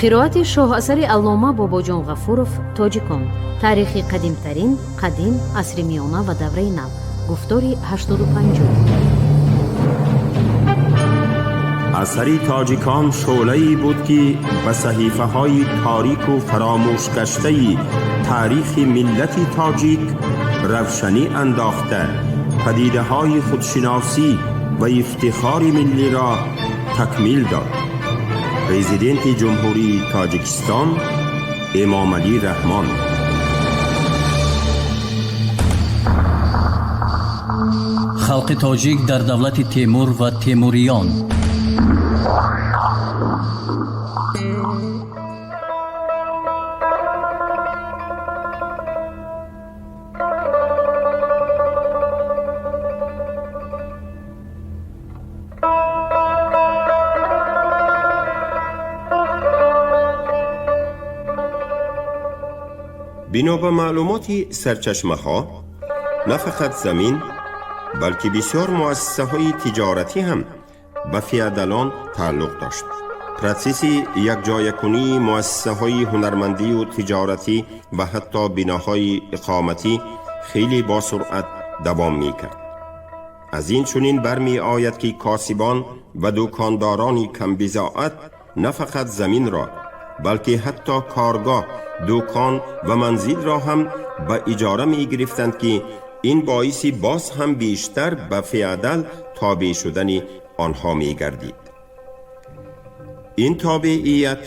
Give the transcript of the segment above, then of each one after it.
Қироати шоҳасари аллома Бобоҷон Ғафуров «Тоҷикон. Таърихи қадимтарин, қадим, асри миёна ва давраи нав», гуфтори 85-ум. Асари «Тоҷикон» шӯълае буд, ки ба саҳифаҳои торику фаромӯшгаштаи таърихи миллати тоҷик равшанӣ андохта, падидаҳои худшиносӣ ва ифтихори миллиро такмил дод. Президенти Ҷумҳурии Тоҷикистон Эмомалӣ Раҳмон. Халқи тоҷик дар давлати Темур ва темуриён. Бино ба маълумоти сарчашмаҳо, на фақат замин, балки бисёр муассисаҳои тиҷоратӣ ҳам ба феодалон тааллуқ дошт. Протсесси якҷоякунии муассисаҳои ҳунармандию тиҷоратӣ ва ҳатто биноҳои иқоматӣ хеле босуръат давом мекард. Аз ин чунин бармеояд, ки косибон ва дукондорони камбизоат на фақат заминро, балки ҳатто коргоҳ, дукон ва манзилро ҳам ба иҷора мегирифтанд, ки ин боиси боз ҳам бештар ба феодал тобеъ шудани онҳо мегардид. Ин тобеият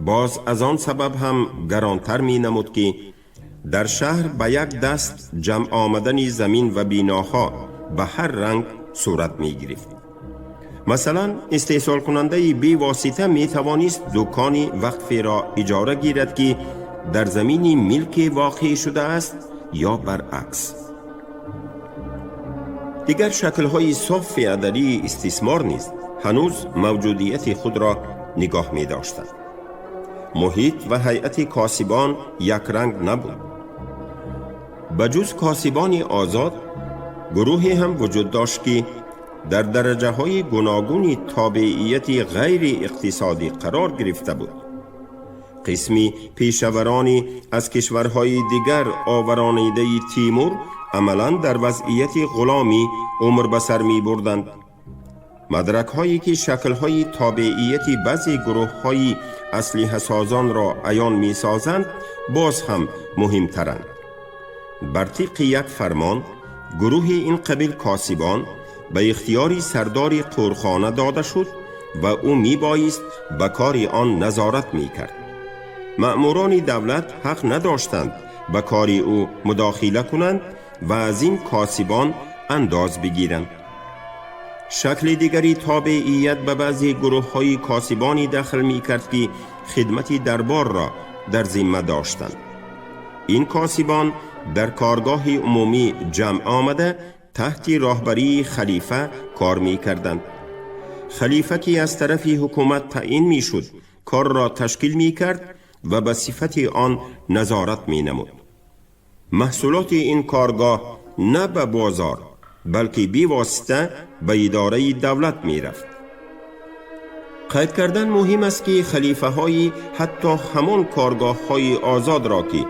боз аз он сабаб ҳам гаронтар менамуд, ки дар шаҳр ба як даст ҷамъ омадани замин ва биноҳо ба ҳар ранг сурат мегирифт. Масалан, истеҳсолкунандаи бевосита метавонист дукони вақферо иҷора гирад, ки дар замини милке воқеъ шудааст, ё баръакс. Дигар шаклҳои соф феодалии истисмор низ ҳанӯз мавҷудияти худро нигоҳ медоштанд. Муҳит ва ҳайати косибон якранг набуд. Ба ҷуз косибони озод, гурӯҳе ҳам вуҷуд дошт, ки дар дараҷаҳои гуногуни тобеияти ғайрииқтисодӣ қарор гирифта буд. Қисми пешаварони аз кишварҳои дигар оваронидаи Тимур амалан дар вазъияти ғуломӣ умр ба сар мебурданд. Мадракҳое, ки шаклҳои тобеияти баъзе гурӯҳҳои аслиҳасозонро аён месозанд, боз ҳам муҳимтаранд. Бар тибқи як фармон, гурӯҳи ин қабил косибон ба ихтиёри сардори қурхона дода шуд ва ӯ мебоист ба кори он назорат мекард. Маъмурони давлат ҳақ надоштанд ба кори ӯ мудохила кунанд ва аз ин косибон андоз бигиранд. Шакли дигари тобеият ба баъзе гурӯҳҳои косибоне дахл мекард, ки хидмати дарборро дар зимма доштанд. Ин косибон дар коргоҳи умумӣ ҷамъ омада, таҳти роҳбарии халифа кор мекарданд. Халифа, ки аз тарафи ҳукумат таъин мешуд, корро ташкил мекард ва ба сифати он назорат менамуд. Маҳсулоти ин коргоҳ на ба бозор, балки бевосита ба идораи давлат мерафт. Қайд кардан муҳим аст, ки халифаҳои ҳатто ҳамон коргоҳҳои озодро, ки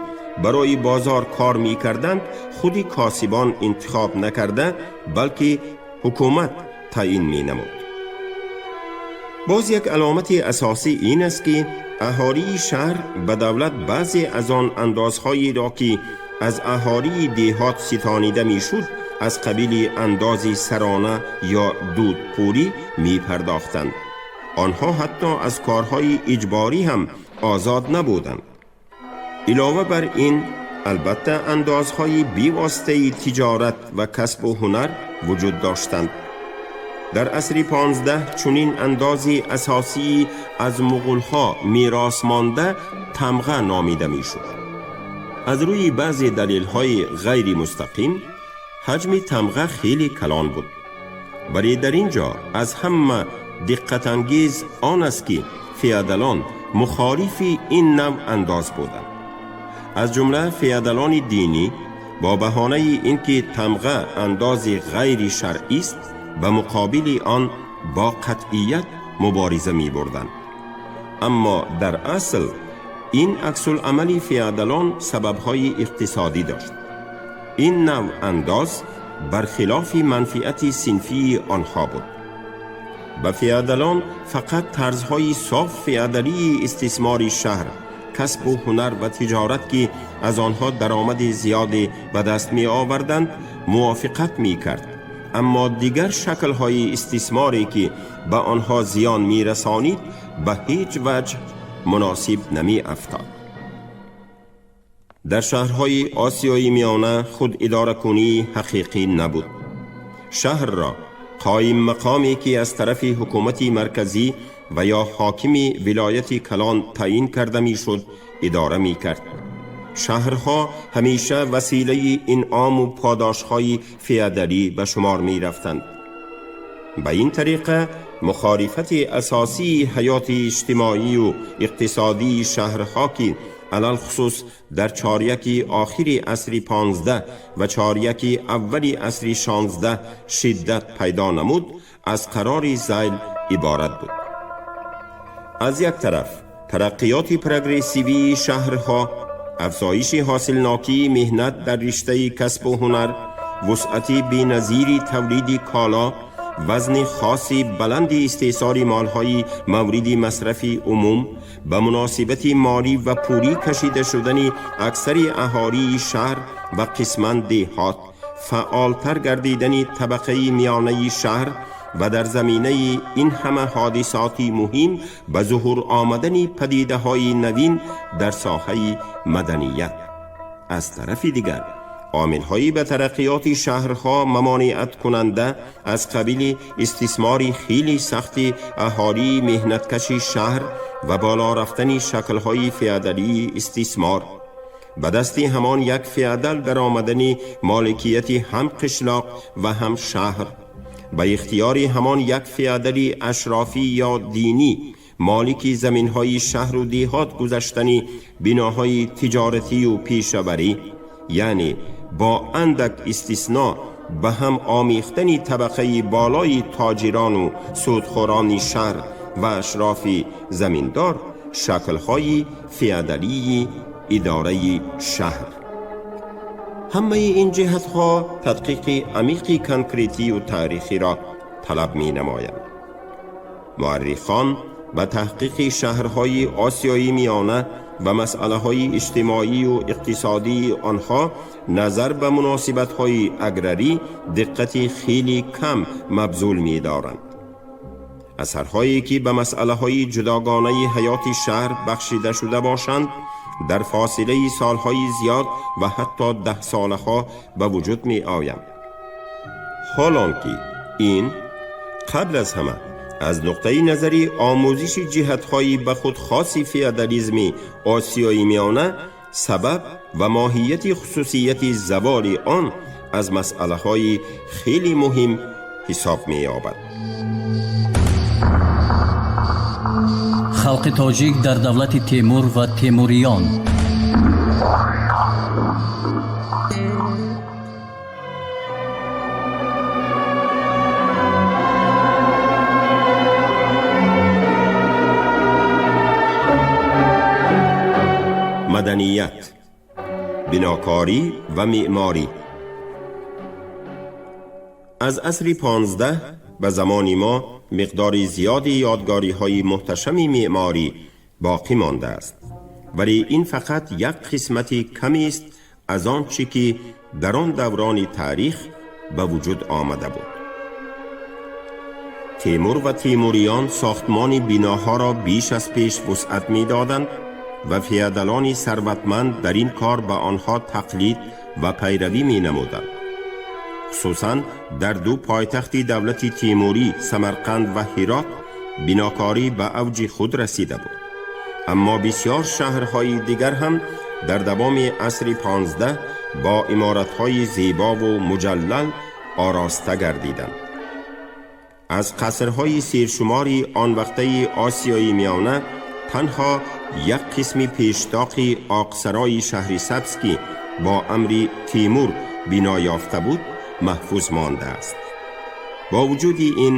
барои бозор кор мекарданд, худи косибон интихоб накарда, балки ҳукумат таъин менамуд. Боз як аломати асосӣ ин аст, ки аҳолии шаҳр ба давлат баъзе аз он андозҳоеро, ки аз аҳолии деҳот ситонида мешуд, аз қабили андози сарона ё дудпулӣ мепардохтанд. Онҳо ҳатто аз корҳои иҷборӣ ҳам озод набуданд. Илова бар ин, албатта, андозҳои бевоситаи тиҷорат ва касбу ҳунар вуҷуд доштанд. Дар асри 15 чунин андози асосии аз муғулҳо мерос монда тамға номида мешуд. Аз рӯи баъзе далелҳои ғайримустақим ҳаҷми тамға хеле калон буд. Вале дар ин ҷо аз ҳама диққатангез он аст, ки феодалон мухолифи ин навъ андоз буданд. Аз ҷумла феодалони динӣ бо баҳонаи ин ки тамға андози ғайри шаръист, ба муқобили он бо қатъият мубориза мебурданд. Аммо дар асл ин аксулъамали феодалон сабабҳои иқтисодӣ дошт. Ин навъ андоз бархилофи манфиати синфии онҳо буд. Ба феодалон фақат тарзҳои соф феодалии истисмори шаҳр, касбу ҳунар ва тиҷорат, ки аз онҳо даромади зиёде ба даст меоварданд, мувофиқат мекард. Аммо дигар шаклҳои истисморе, ки ба онҳо зиён мерасонид, ба ҳеҷ ваҷҳ муносиб намеафтод. Дар шаҳрҳои Осиёи Миёна худидоракунии ҳақиқӣ набуд. Шаҳрро қоим мақоме, ки аз тарафи ҳукумати марказӣ ва ё ҳокими вилояти калон таъин карда мешуд, идора мекард. Шаҳрҳо ҳамеша василаи инъому подошҳои феодалӣ ба шумор мерафтанд. Ба ин тариқа мухолифати асосии ҳаёти иҷтимоию иқтисодии шаҳрҳо, ки алалхусус дар чоряки охири асри 15 ва чоряки аввали асри 16 шиддат пайдо намуд, аз қарори зайл иборат буд. Аз як тараф тараққиёти прогрессивии шаҳрҳо, афзоиши ҳосилнокии меҳнат дар риштаи касбу ҳунар, вусъати беназири тавлиди коло, вазни хоси баланди истеҳсоли молҳои мавриди масрафи умум, ба муносибати молӣ ва пулӣ кашида шудани аксари аҳолии шаҳр ва қисман деҳот, фаъолтар гардидани табақаи миёнаи шаҳр ва дар заминаи ин ҳама ҳодисоти муҳим ба зуҳур омадани падидаҳои навин дар соҳаи маданият. Аз тарафи дигар омилҳои ба тараққиёти шаҳрҳо мамониаткунанда аз қабили истисмори хеле сахти аҳолии меҳнаткаши шаҳр ва боло рафтани шаклҳои феодалии истисмор, ба дасти ҳамон як феодал даромадани моликияти ҳам қишлоқ ва ҳам шаҳр, ба ихтиёри ҳамон як феодали ашрофӣ ё динӣ молики заминҳои шаҳру деҳот гузаштани биноҳои тиҷоратию пешаварӣ, яъне бо андак истисно ба ҳам омехтани табақаи болои тоҷирону судхӯрони шаҳр ва ашрофи заминдор, шаклҳои феодалии идораи шаҳр. Ҳамаи ин ҷиҳатҳо тадқиқи амиқи конкретию таърихиро талаб менамоянд. Муаррихон ба таҳқиқи шаҳрҳои Осиёи Миёна ва масъалаҳои иҷтимоию иқтисодии онҳо назар ба муносибатҳои аграрӣ диққати хеле кам мабзул медоранд. Асарҳое, ки ба масъалаҳои ҷудогонаи ҳаёти шаҳр бахшида шуда бошанд, дар фосилаи солҳои зиёд ва ҳатто даҳсолаҳо ба вуҷуд меоянд. Ҳолон ки ин қабл аз ҳама аз нуқтаи назари омӯзиши ҷиҳатҳои ба худ хоси феодализми Осиёи Миёна, сабаб ва моҳияти хусусияти заволи он аз масъалаҳои хеле муҳим ҳисоб меёбад. Халқи тоҷик дар давлати Темур ва темуриён. Маданият, бинокорӣ ва меъморӣ. Аз асри 15 ба замони мо миқдори зиёди ёдгориҳои муҳташами меъморӣ боқӣ мондааст, вале ин фақат як қисмати камест аз он чӣ ки дар он даврони таърих ба вуҷуд омада буд. Темур ва темуриён сохтмони биноҳоро беш аз пеш вусъат медоданд ва феодалони сарватманд дар ин кор ба онҳо тақлид ва пайравӣ менамуданд. Хусусан дар ду пойтахти давлати Темурӣ, Самарқанд ва Ҳирот, бинокорӣ ба авҷи худ расида буд. Аммо бисёр шаҳрҳои дигар ҳам дар давоми асри 15 бо иморатҳои зебову муҷаллал ороста гардиданд. Аз қасрҳои сершумори он вақтаи Осиёи Миёна танҳо як қисми пештоқи Оқсарои шаҳри Сабз, ки бо амри Тимур бино ёфта буд, маҳфуз мондааст. Бо вуҷуди ин,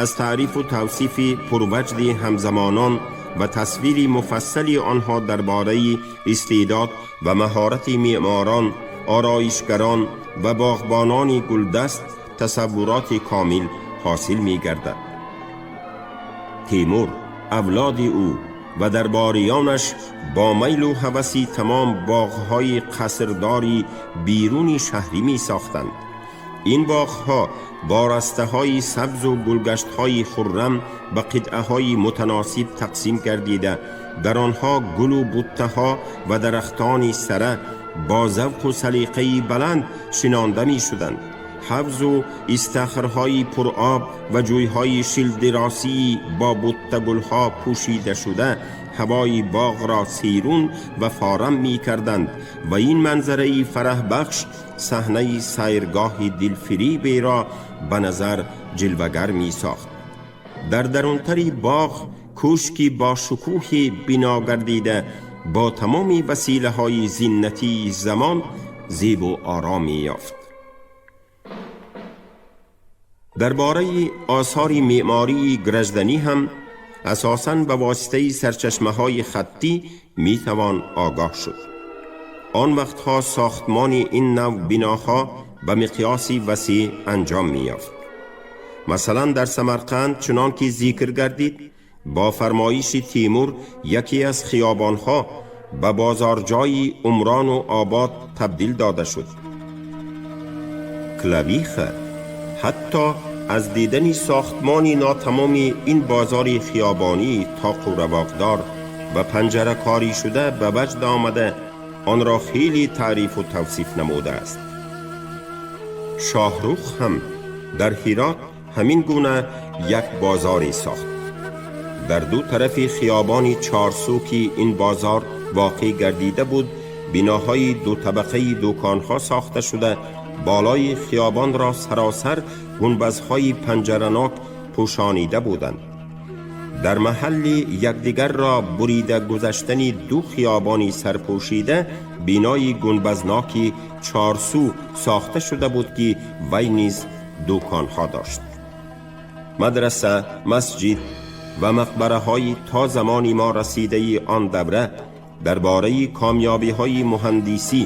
аз таърифу тавсифи пурваҷди ҳамзамонон ва тасвири муфассали онҳо дар бораи истеъдод ва маҳорати меъморон, ороишгарон ва боғбонони гулдаст тасаввуроти комил ҳосил мегардад. Тимур, авлоди ӯ ва дарбориёнаш бо майлу ҳаваси тамом боғҳои қасрдори беруни шаҳрӣ месохтанд. Ин боғҳо бо растаҳои сабзу гулгаштҳои хуррам ба қитъаҳои мутаносиб тақсим гардида, дар онҳо гулу буттаҳо ва дарахтони сара бо завқу салиқаи баланд шинонда мешуданд. Ҳавзу истахрҳои пуроб ва ҷӯйҳои шилдиросии бо буттагулҳо пӯшида шуда ҳавои боғро сейрун ва форам мекарданд ва ин манзараи фараҳбахш саҳнаи сайргоҳи дилфириберо ба назар ҷилвагар месохт. Дар дарунтари боғ кӯшки бо шукӯҳе бино гардида, бо тамоми василаҳои зиннатии замон зебу ором меёфт. Дар бораи осори меъмории гражданӣ ҳам асосан ба воситаи сарчашмаҳои хаттӣ метавон огоҳ шуд. Он вақтҳо сохтмони ин нав биноҳо ба миқёси васеъ анҷом меёфт. Масалан, дар Самарқанд, чунон ки зикр гардид, бо фармоиши Тимур яке аз хиёбонҳо ба бозорҷои умрону обод табдил дода шуд. Клавиха ҳатто аз дидани сохтмони нотамоми ин бозори хиёбонӣ тоқу равоқдор ва панҷаракорӣ шуда ба ваҷд омада, онро хеле таърифу тавсиф намудааст. Шоҳрух ҳам дар Ҳирот ҳамин гуна як бозоре сохт. Дар ду тарафи хиёбони чорсӯ, ки ин бозор воқеъ гардида буд, биноҳои дутабақаи дуконҳо сохта шуда, болои хиёбонро саросар гунбазҳои панҷаранок пӯшонида буданд. Дар маҳалли якдигарро бурида гузаштани ду хиёбони сарпӯшида бинои гунбазноки чорсӯ сохта шуда буд, ки вай низ дуконҳо дошт. Мадраса, масҷид ва мақбараҳои то замони мо расидаи он давра дар бораи комёбиҳои муҳандисӣ,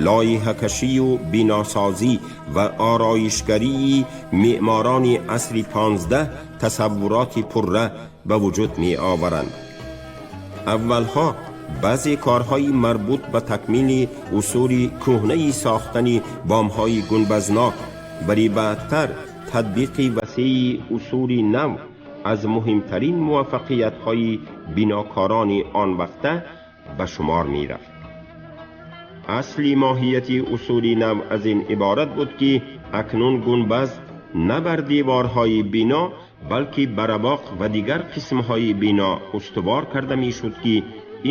лоиҳакашию биносозӣ ва ороишгарии меъморони асри 15 тасаввуроти пурра ба вуҷуд меоваранд. Аввалҳо баъзе корҳои марбут ба такмили усули кӯҳнаи сохтани бомҳои гунбазнок, вале баъдтар татбиқи васеи усули нав аз муҳимтарин муваффақиятҳои бинокорони он вақта ба шумор мерафт. Асли моҳияти усули нав аз ин иборат буд, ки акнун гунбаз на бар деворҳои бино, балки ба равоқ ва дигар қисмҳои бино устувор карда мешуд, ки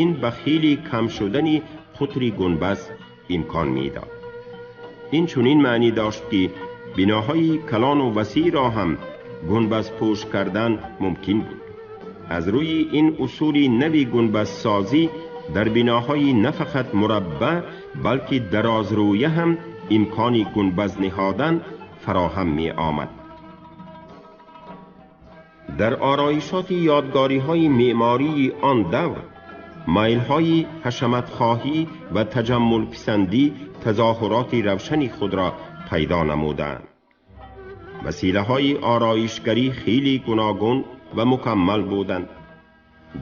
ин ба хеле кам шудани қутри гунбаз имкон медод. Ин чунин маънӣ дошт, ки биноҳои калону васеъро ҳам гунбазпӯш кардан мумкин буд. Аз рӯи ин усули нави гунбазсозӣ дар биноҳои на фақат мураббаъ, балки дарозрӯя ҳам имкони гунбаз ниҳодан фароҳам меомад. Дар ороишоти ёдгориҳои меъмории он давр майлҳои ҳашаматхоҳӣ ва таҷаммулписандӣ тазоҳуроти равшани худро пайдо намуданд. Василаҳои ороишгарӣ хеле гуногун ва мукаммал буданд.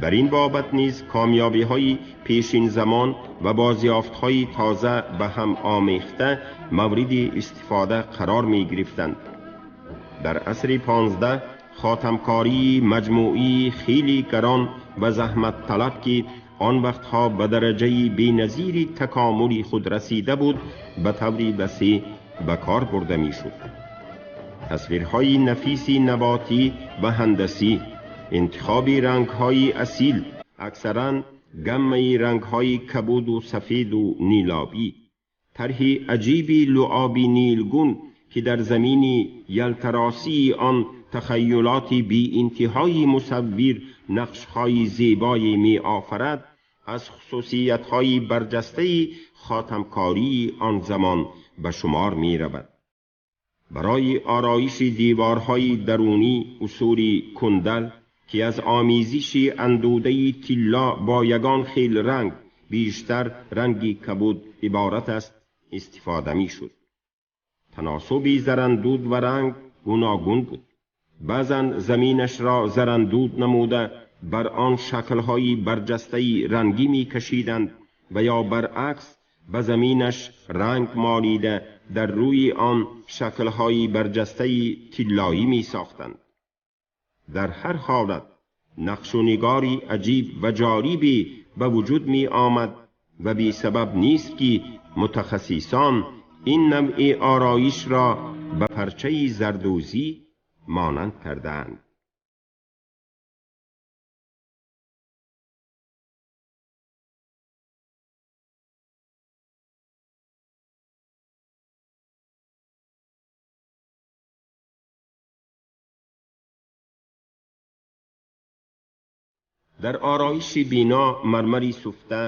Дар ин бобат низ комёбиҳои пешинзамон ва бозёфтҳои тоза ба ҳам омехта мавриди истифода қарор мегирифтанд. Дар асри 15 хотамкории маҷмӯии хеле гарон ва заҳматталаб, ки он вақтҳо ба дараҷаи беназири такомули худ расида буд, ба таври васеъ ба кор бурда мешуд. Тасвирҳои нафиси наботӣ ва ҳандасӣ, интихоби рангҳои асил аксаран гаммаи рангҳои кабуду сафеду нилобӣ, тарҳи аҷиби луоби нилгун, ки дар замини ялтаросии он тахайюлоти беинтиҳои мусаввир нақшҳои зебое меофарад, аз хусусиятҳои барҷастаи хотамкории он замон ба шумор меравад. Барои ороиши деворҳои дарунӣ усули кундал, ки аз омезиши андудаи тилло бо ягон хел ранг, бештар ранги кабуд, иборат аст, истифода мешуд. Таносуби зарандуд ва ранг гуногун буд. Баъзан заминашро зарандуд намуда бар он шаклҳои барҷастаи рангӣ мекашиданд ва ё баръакс ба заминаш ранг молида дар рӯи он шаклҳои барҷастаи тиллоӣ месохтанд. Дар ҳар ҳолат нақшу нигори аҷиб ва ҷолибе ба вуҷуд меомад ва бесабаб нест, ки мутахассисон ин навъи ороишро ба парчаи зардӯзӣ монанд кардаанд. Дар ороиши бино мармари суфта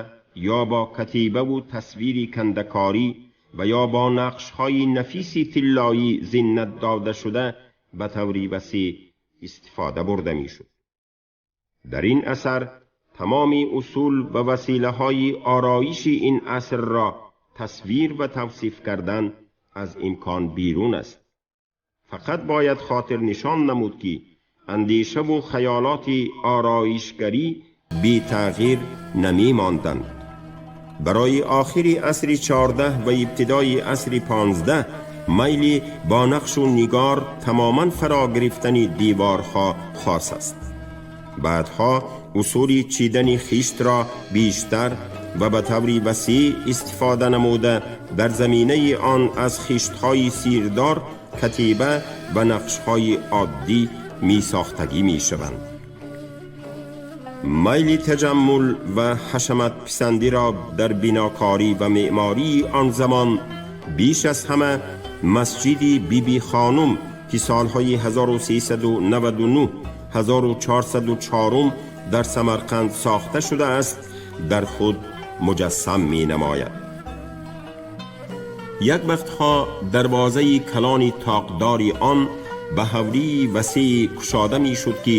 ё бо катибаву тасвири кандакорӣ ва ё бо нақшҳои нафиси тиллоӣ зинат дода шуда ба таври васеъ истифода бурда мешуд. Дар ин асар тамоми усул ва василаҳои ороиши ин асрро тасвир ва тавсиф кардан аз имкон берун аст. Фақат бояд хотирнишон намуд, ки андешаву хаёлоти ороишгарӣ бетағйир намемонданд. Барои охири асри 14 ва ибтидои асри 15 майли бо нақшу нигор тамоман фаро гирифтани деворҳо хос аст. Баъдҳо усули чидани хиштро бештар ва ба таври васеъ истифода намуда дар заминаи он аз хиштҳои сирдор катиба ва нақшҳои оддӣ месохтагӣ мешаванд. Майли таҷаммул ва ҳашаматписандиро дар бинокорӣ ва меъмории он замон беш аз ҳама масҷиди Биби Хонум, ки солҳои 1399 1404 дар Самарқанд сохта шудааст, дар худ муҷассам менамояд. Як вақтҳо дарвозаи калони тоқдори он ба ҳавлии васеъ кушода мешуд, ки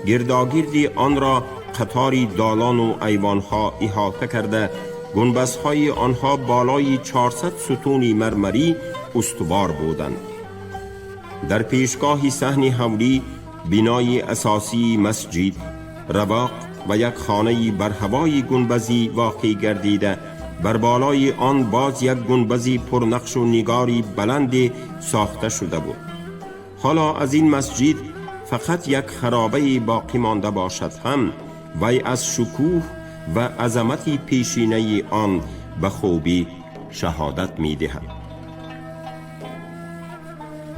гирдогирди онро қатори долону айвонҳо иҳота карда, гунбазҳои онҳо болои 400 сутуни мармарӣ устувор буданд. Дар пешгоҳи саҳни ҳавлӣ бинои асосии масҷид, равоқ ва як хонаи барҳавои гунбазӣ воқеъ гардида, бар болои он боз як гунбази пурнақшу нигори баланде сохта шуда буд. Ҳоло аз ин масҷид фақат як харобаи боқӣ монда бошад ҳам, вай аз шукӯҳ ва азамати пешинаи он ба хубӣ шаҳодат медиҳад.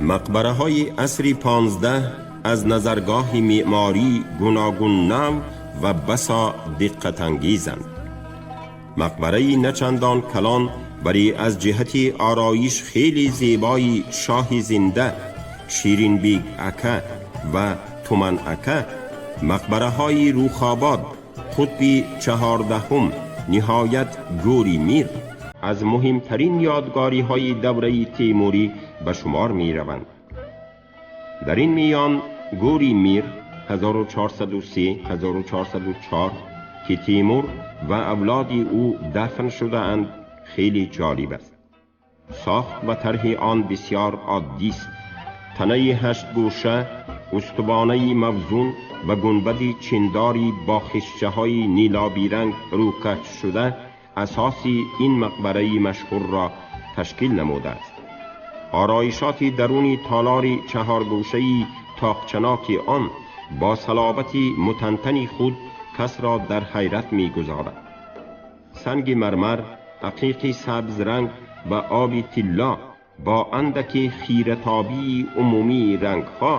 Мақбараҳои асри 15 аз назаргоҳи меъморӣ гуногун нав ва басо диққатангезанд. Мақбараи начандон калон, вале аз ҷиҳати ороиш хеле зебои шоҳи зинда Ширинбег ака ва Туман ака, мақбараҳои Рухобод, қутби 14-ум, ниҳоят Гӯри Мир аз муҳимтарин ёдгориҳои давраи Темурӣ ба шумор мераванд. Дар ин миён Гӯри Мир 1403-1404, ки Темур ва авлоди ӯ дафн шудаанд, хеле ҷолиб аст. Сохт ва тарҳи он бисёр оддист. Танаи ҳаштгӯша, устубонаи мавзун ва гунбади чиндори бо хишчаҳои нилобиранг рӯкач шуда асоси ин мақбараи машҳурро ташкил намудааст. Ороишоти даруни толори чаҳоргӯшаи тоқчаноки он бо салобати мутантани худ касро дар ҳайрат мегузорад. Санги мармар, ақиқи сабзранг ва оби тилло бо андаки хиратобии умумии рангҳо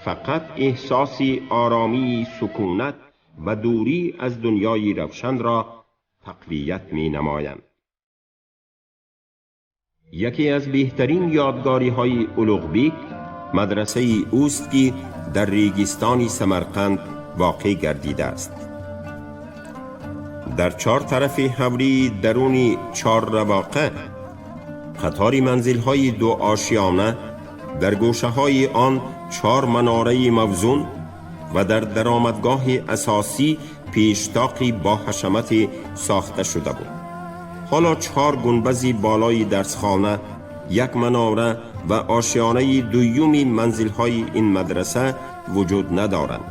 фақат эҳсоси оромии сукунат و دوری از دنیای روشن را تقویت می نمایند. یکی از بهترین یادگاری های اولوغبیک مدرسه اوست که در ریگستان سمرقند واقع گردیده است. در چهار طرف حولی درون چهار رواقه قطار منزل های دو آشیانه، در گوشه های آن چهار مناره موزون و در درآمدگاه اساسی پیشتاقی با حشمت ساخته شده بود. حالا چهار گنبز بالای درسخانه، یک مناره و آشیانه دویومی منزل های این مدرسه وجود ندارند.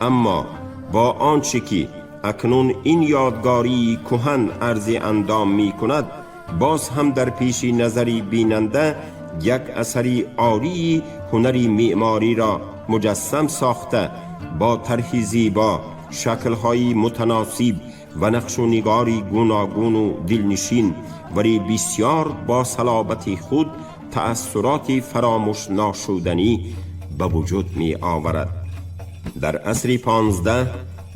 اما با آنچه که اکنون این یادگاری کهن عرض اندام می کند، باز هم در پیش نظری بیننده یک اثری عالی هنری معماری را مجسم ساخته، با طرح زیبا، شکل‌های متناسب و نقش و نگاری گوناگون و دلنشین، ولی بسیار با صلابت خود تأثرات فراموش ناشدنی به وجود می آورد. در عصر 15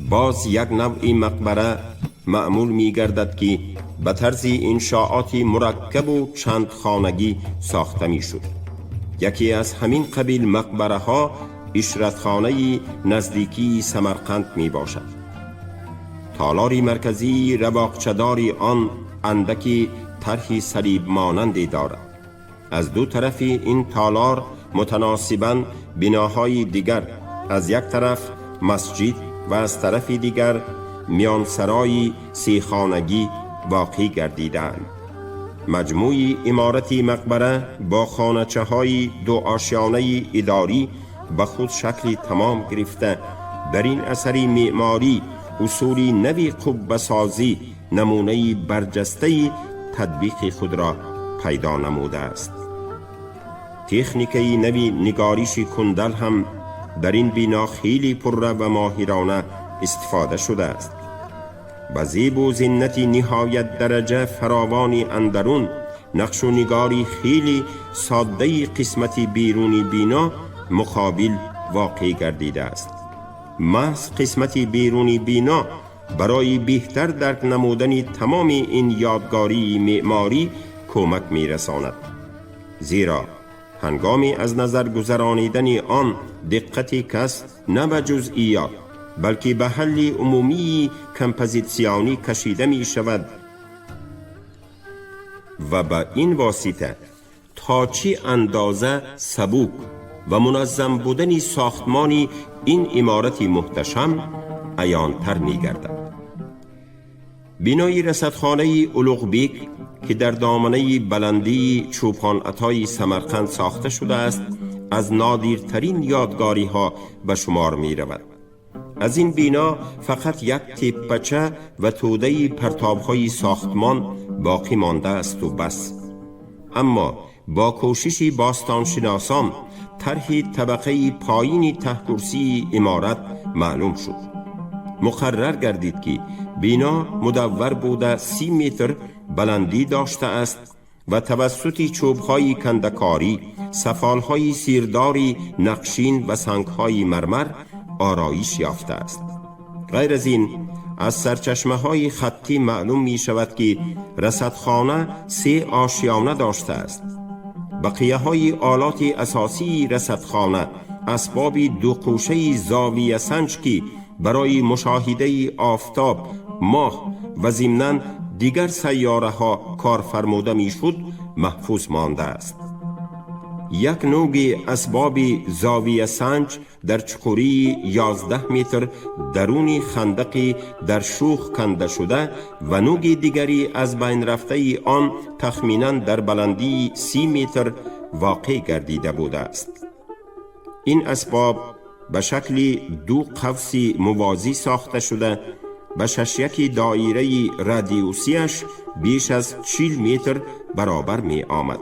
باز یک نوع مقبره معمول می گردد که به طرز انشاءات مرکب و چند خانگی ساخته می شد. یکی از همین قبیل مقبره ها عشرتخانه نزدیکی سمرقند می باشد. تالار مرکزی رواقچه‌دار آن اندکی طرح صلیب مانندی دارد. از دو طرف این تالار متناسباً بناهای دیگر، از یک طرف مسجد و از طرف دیگر میان سرای سیخانگی واقع گردیدند. مجموع عمارت مقبره با خانچه های دو آشیانه اداری به خود شکل تمام گرفته، در این اثر معماری اصول نوی قبه سازی نمونه برجسته تطبیق خود را پیدا نموده است. تکنیک نوی نگارش کندل هم در این بنا خیلی پره و ماهرانه استفاده شده است. به زیب و زینت نهایت درجه فراوان اندرون، نقش و نگاری خیلی ساده قسمت بیرونی بینا مقابل واقع گردیده است. محض قسمت بیرونی بینا برای بهتر درک نمودن تمام این یادگاری معماری کمک می‌رساند، زیرا هنگامی از نظر گذرانیدن آن دقت کس نه به جزئیات بلکه به حل عمومی کمپوزیسیونی کشیده می شود و به این واسطه تا چه اندازه سبوک و منظم بودن ساختمانی این عمارت محتشم عیان‌تر می گردد. بنای رصدخانه اولوغبیک که در دامنه بلندی چوپان عطای سمرقند ساخته شده است، از نادرترین یادگاری ها به شمار می رود. از این بینا فقط یک تپچه و توده پرتاب‌های ساختمان باقی مانده است و بس. اما با کوشش باستانشناسان طرح طبقه پایین ته کرسی عمارت معلوم شد. مقرر گردید که بینا مدور بوده 30 متر بلندی داشته است و توسط چوب‌های کندکاری، سفال‌های سیرداری نقشین و سنگ‌های مرمر آرایش یافته است. غیر از این، از سرچشمه‌های خطی معلوم می شود که رصدخانه 3 آشیانه داشته است. بقیه های آلات اساسی رصدخانه اسباب دو قوشه زاویه سنج که برای مشاهده آفتاب، ماه و ضمناً دیگر سیاره ها کار فرموده می شد محفوظ مانده است. یک نوع اسباب زاویه سنج در چقوری 11 متر درون خندقی در شوخ کنده شده و نوع دیگری از بین رفته آن تخمیناً در بلندی 30 متر واقع گردیده بوده است. این اسباب به شکل دو قوس موازی ساخته شده، به شش دایره رادیوسیش بیش از 40 متر برابر می آمد.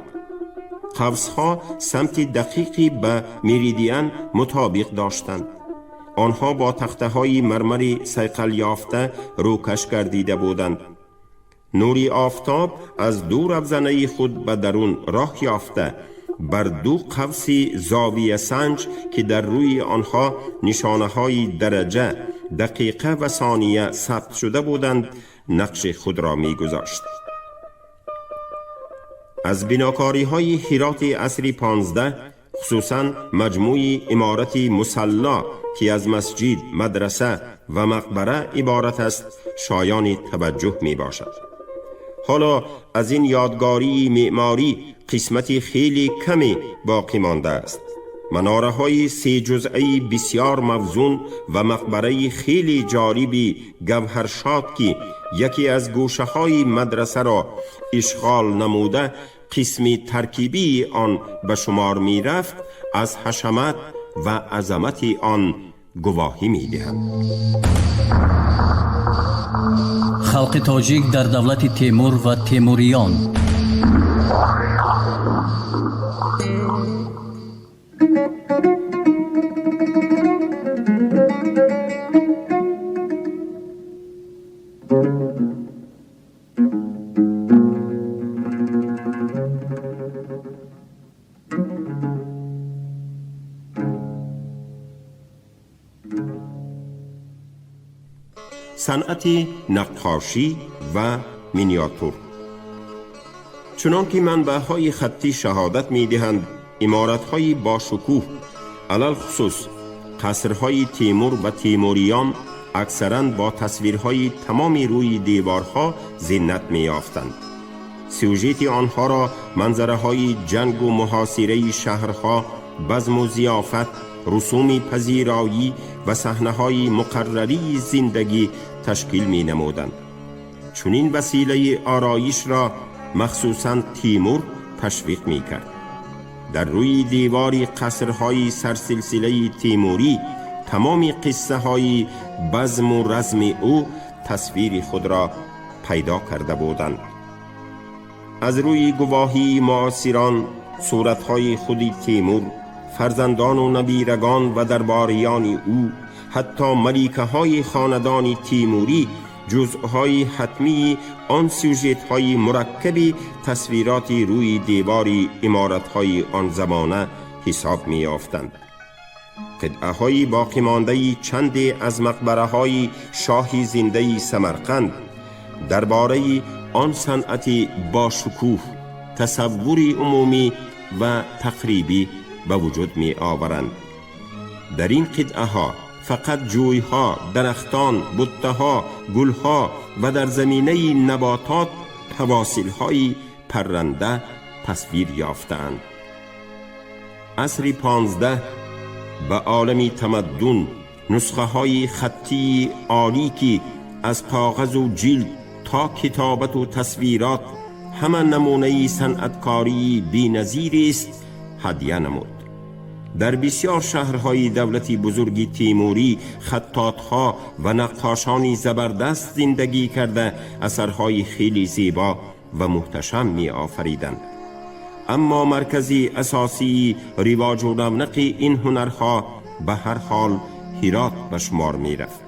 قوس‌ها سمت دقیقی به مریدیان مطابق داشتند. آنها با تخته‌های مرمر صیقل یافته روکش گردیده بودند. نوری آفتاب از دو روزنه خود به درون راه یافته بر دو قوس زاویه سنج که در روی آنها نشانه های درجه، دقیقه و ثانیه ثبت شده بودند نقش خود را می گذاشت. از بناکاری های هرات عصر 15 خصوصا مجموع عمارت مصلی که از مسجد، مدرسه و مقبره عبارت است شایان توجه می باشد. حالا از این یادگاری معماری قسمت خیلی کمی باقی مانده است. مناره های سه جزئی بسیار موزون و مقبره خیلی جالبی گوهرشاد که یکی از گوشه های مدرسه را اشغال نموده قسم ترکیبی آن به شمار می رفت از حشمت و عظمت آن گواهی می دهند. Халқи тоҷик дар давлати Темур ва темуриён. صنعت نقاشی و مینیاتور. چنان که منبع‌های خطی شهادت می‌دهند، عمارت‌های باشکوه علی‌الخصوص قصرهای تیمور و تیموریان اکثراً با تصویرهای تمام روی دیوارها زینت می‌یافتند. سوژه آنها را منظره‌های جنگ و محاصره شهرها، بزم و ضیافت، رسوم پذیرایی و صحنه‌های مقرری زندگی تشکیل می‌نمودند. چنین وسیله آرایش را مخصوصاً تیمور تشویق می‌کرد. در روی دیواری قصرهای سرسلسله تیموری تمام قصه های بزم و رزم او تصویر خود را پیدا کرده بودند. از روی گواهی معاصران صورتهای خودی تیمور، فرزندان و نبیرگان و درباریان او، حتی ملیکه های خاندان تیموری جزءهای حتمی آن سوژت‌های مرکبی تصویرات روی دیوار عمارت‌های آن زمانه حساب می‌یافتند. قطعه‌های باقی مانده چند از مقبره‌های شاهی زنده سمرقند درباره آن صنعت با شکوه تصور عمومی و تقریبی به وجود می آورند. در این قطعه ها فقط جویها، درختان، بته‌ها، گلها و در زمینه نباتات حواصل‌های پرنده تصویر یافتند. عصر 15 به عالم تمدن نسخه های خطی عالی که از کاغذ و جلد تا کتابت و تصویرات همه نمونه صنعتکاری بی‌نظیر است هدیه نمود. در بسیار شهرهای دولتی بزرگ تیموری خطاطها و نقاشانی زبردست زندگی کرده اثرهای خیلی زیبا و محتشم می آفریدند. اما مرکزی اساسی رواج و رونق این هنرها به هر حال هرات به شمار می رفت.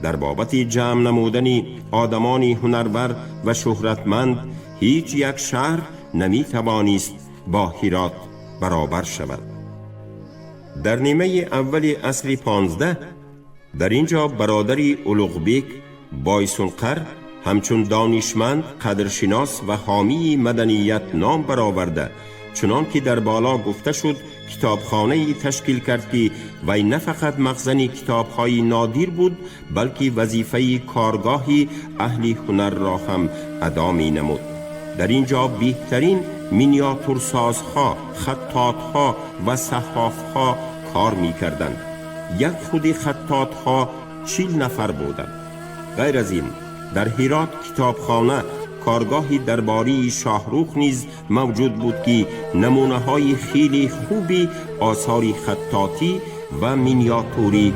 در بابت جمع نمودن آدمان هنرور و شهرتمند هیچ یک شهر نمی توانست با هرات برابر شود. در نیمه اول عصر 15 در اینجا برادر اولوغبیک بایسونقر همچون دانشمند، قدرشناس و حامی مدنیت نام برآورده، چنان که در بالا گفته شد کتابخانه تشکیل کرد که وی نه فقط مخزن کتاب‌های نادر بود، بلکه وظیفه کارگاهی اهل هنر را هم ادا می نمود. در اینجا بهترین مینیاتورسازها، خطاطها و صحافها کار می کردند. یک خود خطاطها 40 نفر بودند. غیر از این در هرات کتابخانه، کارگاه درباری شاهروخ نیز موجود بود که نمونه های خیلی خوبی آثار خطاطی و مینیاتوری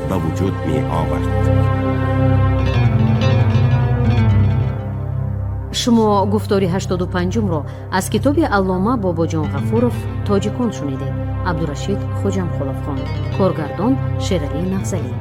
به وجود می آورد. Шумо гуфтори 85-умро аз китоби Аллома Бобоҷон Ғафуров «Тоҷикон» шунидед. Абдурашид Хоҷамхолов хонд. Коргардон Шералӣ Нағзалӣ.